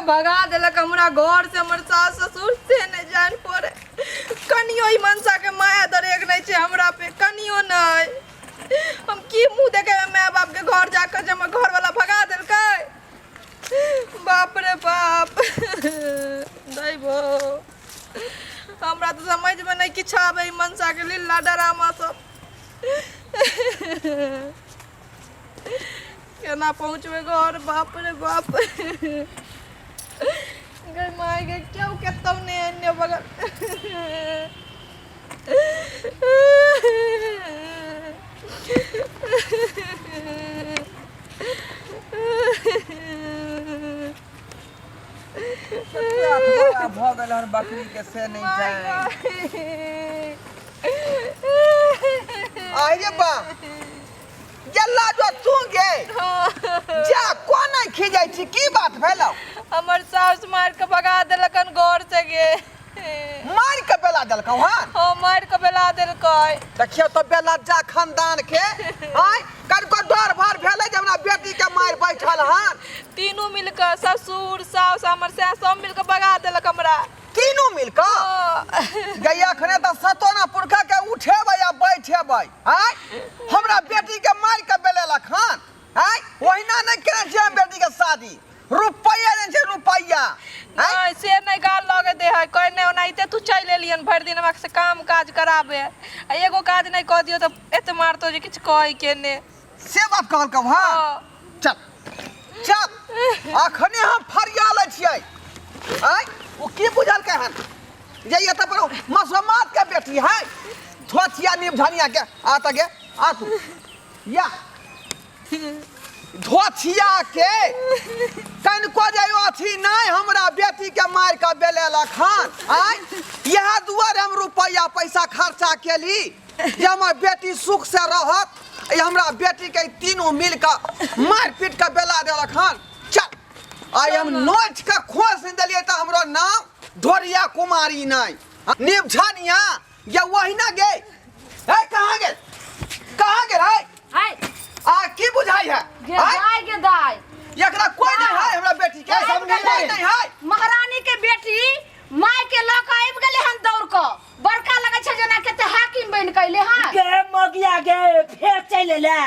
भगा देलक हमरा घर से हमर सास ससुर से नहि जान पड़े। कनियो ई मनसा के माया दरेग नहि छै हमरा पे, कनियो नहि। हम की मुँह देखेबै माय बाप के घर जाकर जे हमर घरवाला भगा देलकै। बाप रे बाप, दैबो हमरा तऽ समझमे नहि किछु आबै ई मनसा के लीला डरामा सब। केना पहुँचबै घर? बाप रे बाप, गै माय गे, केओ कतौ नहि एने बगल। भऽ गेल हन बकरी के से नहि जाए। आइ रे बा गेला जो तू गे जा कोना खिजै छी, की बात भेलौ? हमर सास मारि के भगा देलकन घर से गे। मारि के बेला देलकौ हन? हाँ, मारि के बेला देलकै। देखियौ तऽ बेलज्जा खानदान के आय कनको डर भर भेलै जे हमरा बेटी के मारि बैठल हन। तीनू मिल के ससुर सास हमर सैह सब मिल के भगा देलक हमरा। तीनू मिल के? गई अखने तऽ सतोना पुरखा के उठेबै आ बैठेबै। आय हमरा बेटी के मारि के बेलेलक हन। आय ओहिना नहि केने छियै हम बेटी के शादी, रुपैया नहि छै रुपैया। नहीं से नहीं गाल लगे दे है कोई नहीं, ओनाहिते तू चलि एलियन भरि दिन हमरा से काम काज कराबे आ एगो काज नहीं कऽ दियौ तऽ एते मारतो जे किछु कहै के ने। से बात कहलकौ? हाँ। हाँ। चल चल अखने हम फरिया लै छियै। आय ओ की बुझलकै हन जे एतऽ पर मसोमात के बेटी है धोतिया निभनिया के। आ तऽ गे आ तू या धोथिया के कनिको जे अथी नहीं हमरा बेटी के मार के बेलेलक हन। आय इएह दुआरे हम रुपैआ पैसा खर्चा केली जे हमर बेटी सुख से रहत। ई हमरा बेटी के तीनू मिल के मारि पीट के बेला देलक हन। चल आइ हम नोच के खोस नहि देलियै तऽ हमरो नाम ढोरिया कुमारी नहीं। निभनिया या वही ना गे। ए कहाँ गेल, कहाँ गेल है? है आ की बुझाई है? गे दाई, गे दाई एकरा कोई नहीं है हमरा बेटी के, आबि कोई गेलै। नहीं है। महारानी के बेटी my के लऽ कऽ आबि गेलै हन दौड़ कऽ, बड़का लगै छै जेना कते हाकिम बनि कऽ अयलै हन। गे मगिया गे, फेर चलि एला,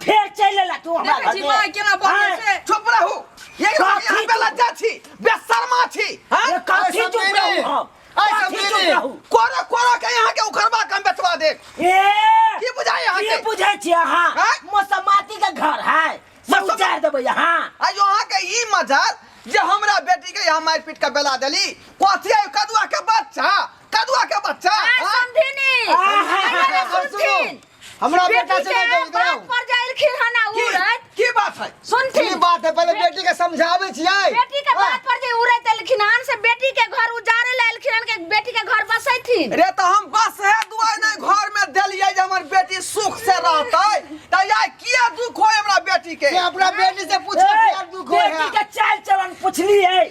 फेर चलि एला तू हमरा देखै छी घरमे। माय केना बजै हाँ। छै। चुप रहू, ये कथी यहाँ पे लज्जा छी, बेशर्मा छी। हाँ? ये कथी ऐसा चुप नहीं। रहू हम? ऐसा कथी नहीं। चुप रहू? कोरो कोरो के यहाँ के उखड़वा कम बेचवा दे। ए की बुझाई यहाँ की के? बुझै छी अहाँ? हाँ? मोसमाती के घर है, सब उजाड़ देबै अहाँ। आयो अहाँ के ई मजाल जे हमरा बेटी के यहाँ मारि पीट के बेला देली। कथी है कदुआ के बच्चा, कदुआ के बच्चा? आय, हाँ? समधिनी, आहा, अरे सुनू। सुनथिन। हमरा बेटा बेटी से के नहीं बात पर जाइलखिन हन आ की उड़ैत। की बात है? सुनथिन। की बात है? पहले बेटी के समझाबै छियै। बेटी के बात पर जे उड़ैत एलखिन हन से बेटी के घर उजाड़े ला एलखिन हन के बेटी के घर बसैथिन। रे तो हम बस है दुआर नहीं घर में देलियै जे हमर बेटी सुख से रहतै, त या किया दुख होय हमरा बेटी के? से अपना बेटी से पूछो ए, किया दुख होय बेटी है। के चाल चलन पुछलियै,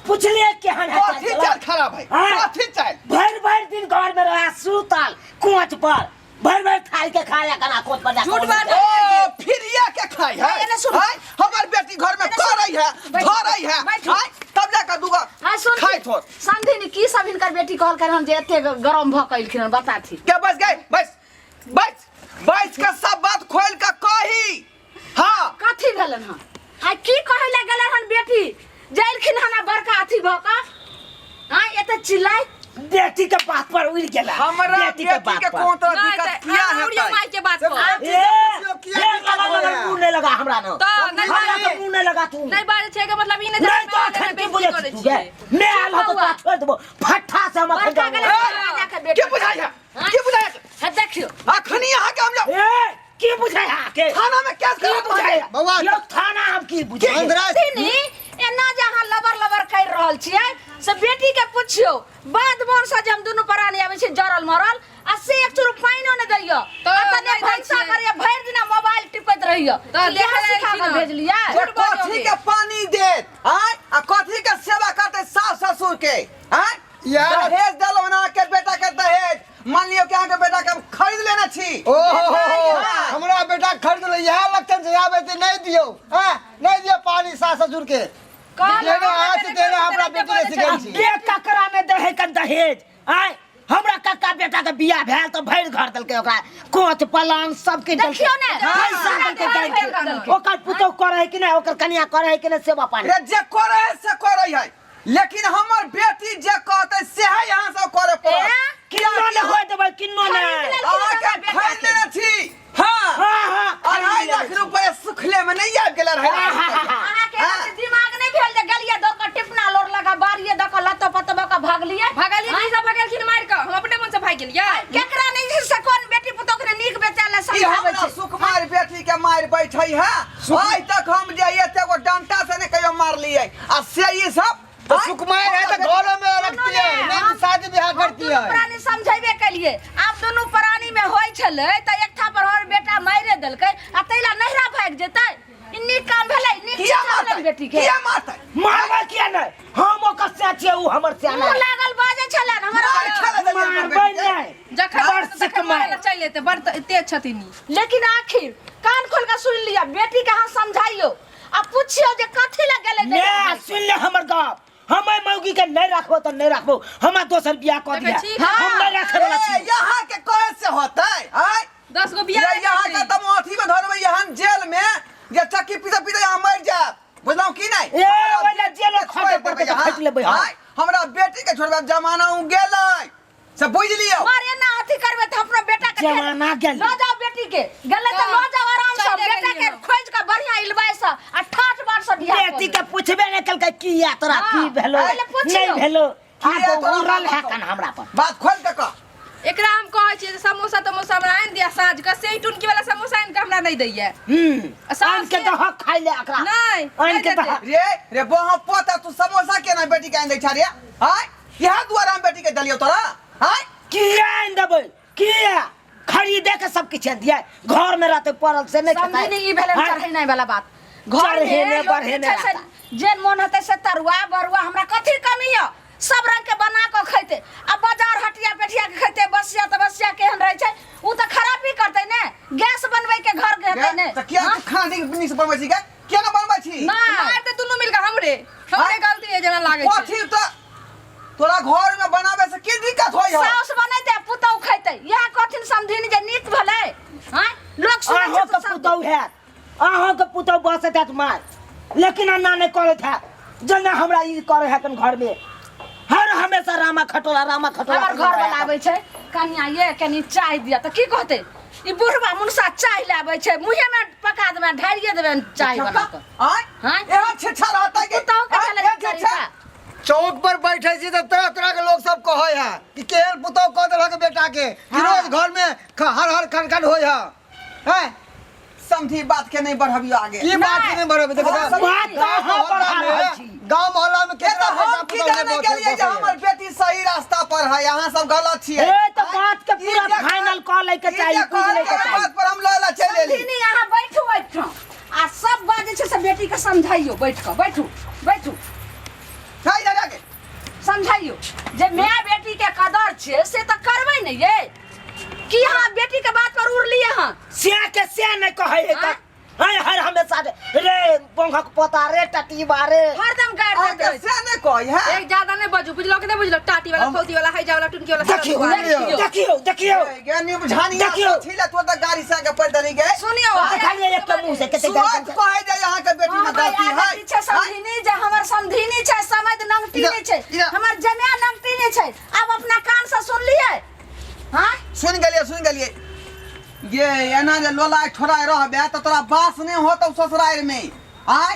पुछलियै केहन है चाल कथी चलन? चाल खराब है? हाँ। कथी चाल? भरि भरि दिन घर में रहा सुतल कोच पर, भरि भरि थाल के खाया कना कोच पर जाके झूठ बात। ओ फिरिया के खाई है। एने सुन। हाय, हमर बेटी घर में करै है, बैठू। धरै है। बैठू। हाय, तब जाके दूगो हाँ, सुन। खाई थोर। समधिनी की सब हिनकर बेटी कहलकनि हन जे एते गरम भऽ कऽ एलखिन हन, बताथी। के बस गए, बस बस बस के सब बात खोल के कही। हाँ। कथी भेलन हन? आ की कहै लए गेलै हन बेटी जैलखिन हन आ बड़का अथी भऽ कऽ? हाँ, एते चिल्लाइ। बेटी के बात पर उड़ गेला। हमरा बेटी के बेटी के बात पर। कोन तरह नहीं, दिक्कत तऽ किया अहाँ उड़ियौ हेतै? माय के बात पर। ए, पुछियौ किया फेर दिक्कत लगा होय लगा है? मुंह नहीं लगा हमरा न। तऽ नहीं हमरा बाजै के मुंह नहीं लगा तू। नहीं बाजै छै के मतलब ई नहीं जे नहीं तो माय अखन की बेइज्जती बुझै करै छी तू छियै। गे? मैं आयल हूँ तो तोरा छोड़ देबो। फट्ठा से हम अखन बड़का जाबो। गेलै राजा के बेटी। की बुझाइ है? की बुझाइ है? हे देखियौ। अखनी अहाँ के हम जाउ। ए, की बुझाइ है अहाँके? थाना में केस की करब। बुझाइ है? बौआ, यौ थाना हम की बुझाइ? अंदरा सुनी, एना जे अहाँ लबर लबर करि रहल छियै से बेटी के पुछियौ, बाद मोन से जे हम दुनू प्राणी आबै छी जरल मरल आ से एक चूरू पानिओ नहि दैय, तऽ अतने नहि दै भनसा छियै। करैया, भरि दिना मोबाइल टिपैत रहैया। तऽ इएह देखै सिखा छी कऽ ने। भेजलियै। झूठ कथी बजोगे। के पानी देत? आँय? आ कथी के सेवा करतै सास ससुर के? आँय? यार। दहेज देलहुँ ना के बेटा के दहेज, मान लियौ कि अहाँके बेटा के हम खरीद लेने छी। ओहो, हमरा बेटा खरीद ले, इएह लक्षण छै, आबै तऽ नहि दियौ। हाँ, नहि दियौ पानी सास ससुर के। जेना अहाँ छी तेना हमरा बेटी के सिखै छी। के ककरा ने दहे कन दहेज आय हमरा कक्का बेटा के बियाह भेल तऽ भरि घर देलकै ओकरा कोच पलंग सब किछु देलकै। देखियौ ने, पैसा हाँ, देलकै हाँ, बैंक हाँ, के। ओकर पुतोह करै है कि नहि ओकर कनिया करै है कि नहि सेवा पानी रे जे करे है से करे है लेकिन हमर बेटी जे कहते सेहे यहाँ सब करे पड़त किन्नो नहि होय देबै किन्नो नहि अहाँके खरीद लेने छी हाँ हाँ हाँ 2.5 लाख रुपया सुखले में नहीं आबि गेल रहै अहाँके एते दिमाग नहि भेल जे गेलियै दऽ कऽ टिपना लोर लगा बारिये दऽ कऽ लत्तो पत्तो कऽ भागलियै भगलियै की सब भगेलखिन मारि कऽ हम अपने मन से भागि गेलियै केकरा नहि छै से कोन बेटी पुतोह के नीक बेचा ले ई समझाबै हमरा छै सुकुमार बेटी के मारि बैठै है आइ तक हम जे एते गो डंटा से नहीं कहियो मारलियै आ से ई सब तो सुकुमार है तो घरों में रखती है नहीं शादी ब्याह हम करती दुनू है प्राणी समझेबे केलिए आब दुनू प्राणी में होइ छलै तऽ एक थापर हमर बेटा मारे देलकै आ तैला नैहरा भागि जेतै ई नीक काम भेलै नीक किया शिक्षा भेलै मारतै बेटी के किया मारतै मारबै किया नहि हम ओकर सिया छियै ओ हमर सिया मुँह नहि लागल बाजै छलै हमर मार खेला देलियै हमर मारबै बेटी के। नहि जखन बड़ तखन सिक मारै मार लए चलि एतै बड़ तेज छथिन ई लेकिन आखिर कान खोल के सुनि लिअ बेटी के अहाँ समझाइयो आ पुछियो जे कथी लए गेलै ने नैहरा भागि? सुन ले हमर गप हम एहि मौगी के नहीं राखबो तऽ नहीं राखबो हमरा दोसर बियाह कऽ देखै दिया छी? हम नहीं राखे वाला ए, छी यहाँ के कहे से होतै आय 10 गो बियाह ये यहाँ के तम अथी में धरबै यहाँ जेल में जे चक्की पीते पीते यहाँ मर जायब बुझलहुँ की नहीं ए ओहि जेलो खटे पड़तै तऽ खटि लेबै हम आय, हमरा बेटी के छोड़बै जमाना उ गेलै से बुझि लियौ मार एना अथी करबै तऽ अपना बेटा के जमाना गेलै। लऽ जाओ बेटी के गेलै तऽ लऽ जाओ आराम से चले बेटा के गेलियै हम। खोज के बढ़िया इलबाय से आ ठाठ बाट से बियाह बेटी कऽ के पूछबे नहीं कलकै की या तोरा हाँ, की भेलो पहिले पुछियौ। नहीं भेलो आ की या तो तोरा उड़ल बात है बताउ। कन हमरा पर बात खोल के कह एकरा हम कहै छियै जे समोसा तमोसा हमरा आनि दिअ साँझ के से टुनकी वाला समोसा आनि के हमरा नहि दैया हम्म साँझ आन के के- दह खाइ ले एकरा नहि, आन नहि के देतै। दह रे रे बोहा पोता तू समोसा केना बेटी के आनि दै छा रे आय इएह दुआरे हम बेटी के देलियौ तोरा आय किया आनि देबै किया खरीदे के सब किछु आनि दिया घर में रहते पड़ल से नहीं समझी खेतै नहीं ई भेलै हाँ? चढ़ेनाइ वाला बात घर में चढ़ेने लोक जे बढ़ेने छै से रहता। जे मोन हेतै से तरुआ बरुआ हमरा कथी कमी यऽ सब रंग के बना कऽ खैतै आ बाजार हटिया पेठिया के खैतै बसिया तऽ बसिया केहन रहै छै उ तऽ खराबी करतै ने गैस बनबै के घर के हेतै ने तऽ किया तू खाना नीक नीक से बनबै छी गे किया ना बनबै छी नहि मारि दे दुनू मिलके हमरे हमरे गलती है जेना लागै छै कथी तऽ तोरा घर में बनावे से की दिक्कत होई है साउस बनेतै पुतहु खैतै इएह कहथिन समधिन जे नीक भेलै आँय लोक सुनै छै अहाँके तऽ सब पुतहु हैत अहाँके पुतहु बसैत हैत मार लेकिन एना नहि करैत हैत जेना हमरा ई करै हैत घरमे हर हमेशा रामा खटोला रामा खटोला हमर घर वाला आबै छै कनिया ये कनि चाय दिया तऽ की कहतै ई बुढ़वा मुनसा चाय लाबै छै मुँहे में पका देबै ढारिए देबै चाय बना कऽ आय हाँ? एहन छेछा रहता कि पुतहु के आँय, चलै एहन छेछा तरीका चौक पर बैठे छी तऽ तरह तरह के लोग सब कहै है कि केहन पुतोह कऽ देलक बेटा के कि रोज घर में हर हर खन खन होय है हैं समझी बात के नहीं बढ़बियो आगे की बात के नहीं बढ़ेबै देखो हाँ, तऽ बात तऽ गाँव अहाँ मोहल्ला बढ़ा रहल में छी। गाँव मोहल्ला में के केकरा तऽ हम बेटा की पुतोह जाने नहि गेलियै जे बसै हमर बेटी सही रास्ता पर है अहाँ सब गलत छियै ए तऽ बात के पूरा फाइनल कऽ लैके ई चाही जे बुझि लैके कहलकै चाही बात पर हम लय ला चलि एली समधिनी अहाँ बैठू बैठू आ सब बात जे छै से बेटी के समझाइयो बैठ कऽ बैठू बैठू खाइ जा जाके समझाइयो जे माय बेटी के कदर छै से तऽ करबै ने ये की अहाँ बेटी के बात पर उड़लियै हँ सिया के सिया नहीं कहै है हाँ? तऽ हर हर हमेशा रे पंखक पोता रे टटीबा रे हरदम गारि अहाँके दैत रहै छै। से नहि कहै है एक ज्यादा नहीं बजू बुझलो कि नहीं बुझलो टाटी वाला फौजी वाला हैजा वाला टुनकी वाला सारा देखियो दुआर। देखियो देखियो देखियो गे निबझानिया देखियौ। सोची ले तो तऽ गाड़ी से आगे पड़ देली गे सुनियौ खाली एक के मुंह से कते गारि सोच कहै जे अहाँके बेटी में गलती आगे है पीछे समधिनी जे हमर समधिनी छै समझ नंगटी इधर, नहि छै इधर। हमर जमाय नंगटी नहि छै आब अपना कान से सुनलियै हाँ सुनि गेलियै सुनि गेलियै ये एना जे लोलाय ठोराय रहबे तऽ तोरा बास नहि होतौ ससुरारि में आय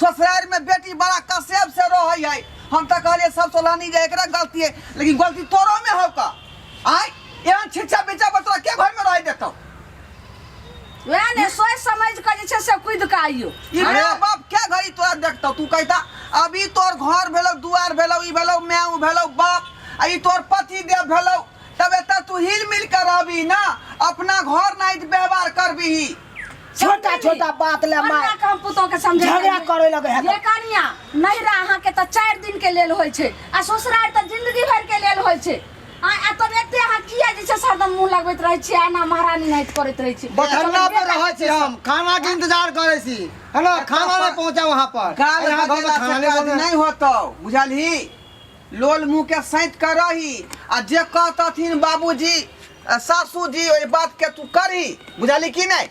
ससुरारि में बेटी बड़ा कसेब से रहै है हम तऽ कहलियै सब सोलानी जे एकरा गलती है लेकिन गलती तोरो में हौ का आय एहन छिच्छा बिच्छा पर तोरा के घर में रह देतौ वएह ने सोच समझ कऽ जे छै से कूदि कऽ आइयो ई माँ बाप के घड़ी तोरा देखतौ तू कहता अभी तोर घर भेलौ दुआर भेलौ ई भेलौ माय उ भेलौ बाप आ ई तोर पति देव भेलौ तब एतऽ तू हिल मिल कर रहबी ना अपना घर नहीं व्यवहार करबी छोटा छोटा बात ले मार अन्ना के हम पुतोह के समझे झगड़ा करे लगे है ये कनिया नैहरा अहाँ के तऽ 4 दिन के लेल होइ छै आ ससुराल तऽ जिंदगी भर के लेल होइ छै आ आ तब एते अहाँ किया जे छै से हरदम मुंह लगबैत रहै छी आना महारानी नाहित करैत रहै छी। बथन्ना पे रहै छी हम, खाना के इंतजार करै छी, है ना? खाना नहीं पहुंचा वहां पर। गाल यहाँ घर में बजेला खाना से नहीं काज बने। नहीं होतौ, बुझलही? लोल मुँह के सैत कर रही आ जे कहतथिन बाबूजी आ सासूजी, ओहि बात के तू करही, बुझलही कि नहीं?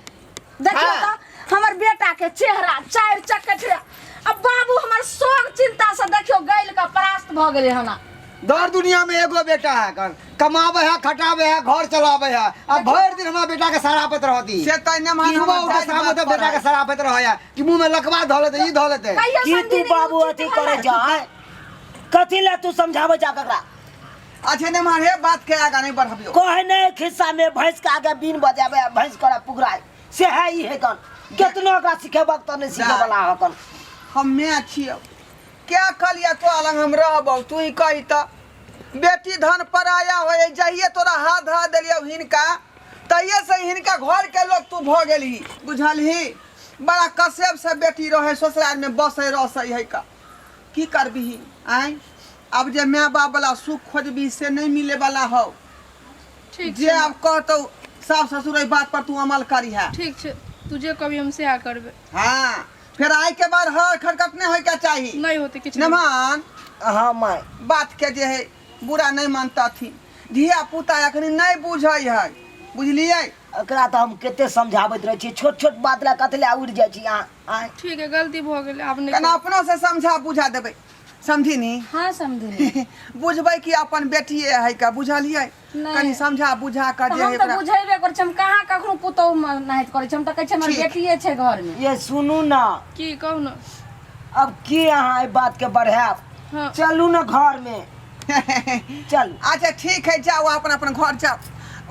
देखियौ। हाँ। तऽ हमर बेटा के चेहरा चारि चक्के छै। अब बाबू हमर शोक चिंता से देखियौ गैल के परास्त भऽ गेलै हन। दर दुनिया में एगो बेटा है, कन कमावे है, खटावे है, घर चलावे है, आ भरि दिन हमरा बेटा के सरापत रहती। से तऽ नहि। सुबह उठे शाम होते बेटा के सरापत रहे है कि मुंह में लकवा धऽ लेते, ई धऽ लेते। कहियो की तू समझी नहीं बाबू उचित अथी भेलै। करे जा कथी ला तू समझावे जा ककरा? अच्छा नहीं, हे बात के आगा नहीं बढ़बियो। कहे नहीं खिस्सा में भैंस के आगे बीन बजावे आ भैंस करा पुगराए से है ई है कन केतनो ओकरा सिखेबक तऽ नहीं सीखे वाला हकन। हम मैं छियौ, क्या कहलिया तो अलग हम रहबौ, तू ही कही तऽ। बेटी धन पराया होय, जहिए तोरा हाथ धरा देलियौ हिनका, तहिए से हिनका घर के लोग तू भऽ गेलही, बुझलही? बड़ा कसेब से बेटी रहे, ससुराल में बसै रसै है का की करबिही आँय? अब जे माय बाप वाला सुख खोजबी से नहीं मिले वाला हौ। ठीक जे छै। आब कहतौ सास ससुर, एहि बात पर तू अमल करी है। ठीक छै, तू जे कभी हम सएह करबै। हाँ, फिर आय के बाद हर खटखट नहीं होय के चाही। नहीं होते किछु नहीं। नमान। हाँ माय। बात के जे है बुरा नहीं मानता थी, धिया पुता अखनी नहीं बुझै है, बुझलियै? एकरा तऽ हम कते समझाबैत रहै छियै, छोट छोट बात लए कथी लए उड़ि जाइ छी अहाँ आँय? ठीक है, गलती भऽ गेलै, आब नहि कना करब। अपनो से समझा बुझा देबै, समझी नी? हाँ समझी। बुझबै कि अपन बेटिए है का, बुझलियै? नहि। कनी समझा बुझा कऽ तऽ जे हम है तऽ ओकरा। बुझेबे करै छी, हम कहाँ कखनो पुतोहु नाहित करै छी, हम तऽ कहै छी हमर ठीक। बेटिए छै घरमे। ये सुनू ने। की कहू ने। अब की अहाँ एहि बात के बढ़ायब? हाँ। चलू ने घर में चलू। अच्छा ठीक है, जाओ अपन अपन घर जाओ,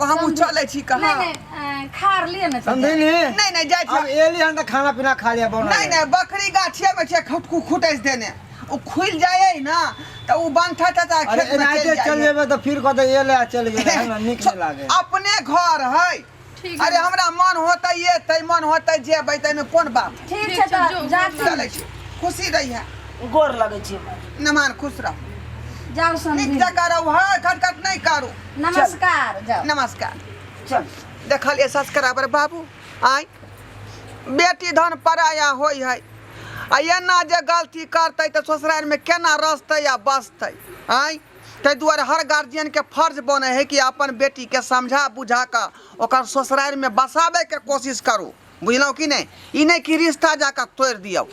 ओ हमहूँ चलै छी कहाँ। नहीं नहीं, खार लिए ने। समझी नी? नहीं नहीं, जाइ अब छी। एली हन तऽ खाना पीना खा लिया बना। नहीं नहीं, बकरी गाछिए में छै, खुटकू खुटैस देने, ओ खुलि जाइ ना तऽ ओ बनठा चाचा अरे खेत में एनाहिते चलि चल जाइ। जेबै तऽ फिर कहते एले आ चल गेलै, है ना? नीक नहि लागे। अपने घर है। ठीक है। अरे हमरा मन होतै एतै, मन होतै जेबै, ताहिमे कोन बात? ठीक ठीक छै छै, तऽ जो। जाथुन। चलै छी, खुशी रही है। गोर लगै छी। नमान, खुश रह। जाउ नीक समझी। जकाँ रहू, हर खटखट नहीं करू। नमस्कार, जाउ। नमस्कार। चल। देखलियै सब्सक्राइबर बाबू, आँय, बेटी धन पराया होइ है आ एना जे गलती करतै तऽ ससुरारिमे केना रसतै आ बसतै आँय? ताहि दुआरे हर गार्जियनके फर्ज बनै है कि अपन बेटीके समझा बुझा कऽ ओकर ससुरारिमे बसाबैके कोशिश करू, बुझलहुँ कि नहि? ई नहि कि रिश्ता जाकऽ तोड़ि दियौ।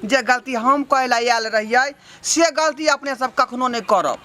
जे गलती हम कहै लए आयल रहियै से गलती अपने सब कखनो नहि करब।